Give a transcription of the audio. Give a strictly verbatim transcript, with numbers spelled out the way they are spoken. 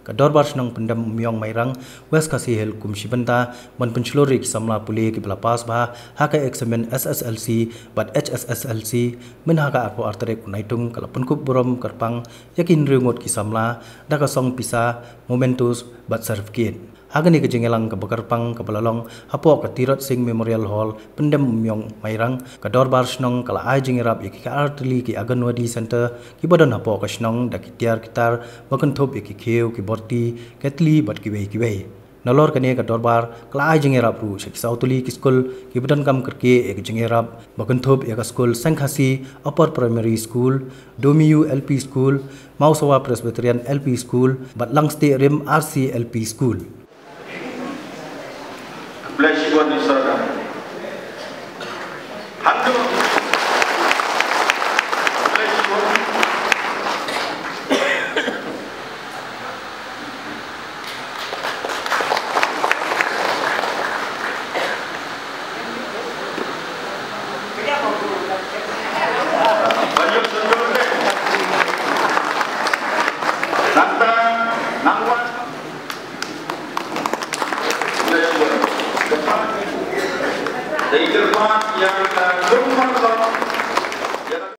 Ka Dorbar Shnong Pyndem Umïong Mairang, West Khasi Hills kum shi bynta ban pynshlur ïa ki samla pule kiba la pass bha ha ka eksamin S S L C bad H S S L C mynha ka arphew ar tarik u Naitung, ka la pynkup burom kyrpang ïa ki hynriew ngut ki samla da ka song pisa, mementos bad certificate. Ha kane ka jingïalang kaba kyrpang kaba la long hapoh ka Tirot Sing Memorial Hall, Pyndem Umïong Mairang, ka Dorbar Shnong ka la ai jingïarap ïa ki khatar tylli ki Anganwadi Center kiba don hapoh ka shnong da ki tiar ki tar ba kynthup ïa ki khiew, ki borti, ki keli bad kiwei kiwei. Nalor kane ka Dorbar ka la ai jingïarap ruh sha ki saw tylli ki skul kiba donkam kyrkieh ïa ka jingïarap ba kynthup ïa ka skul Seng Khasi Upper Primary School, Domiyu L P School, Mawsawa Presbyterian L P School bad Langstieh Rim R C L P School. Bless you, Lord, Sarada. Hallelujah. Bless you, Lord. Nanta, nangwan.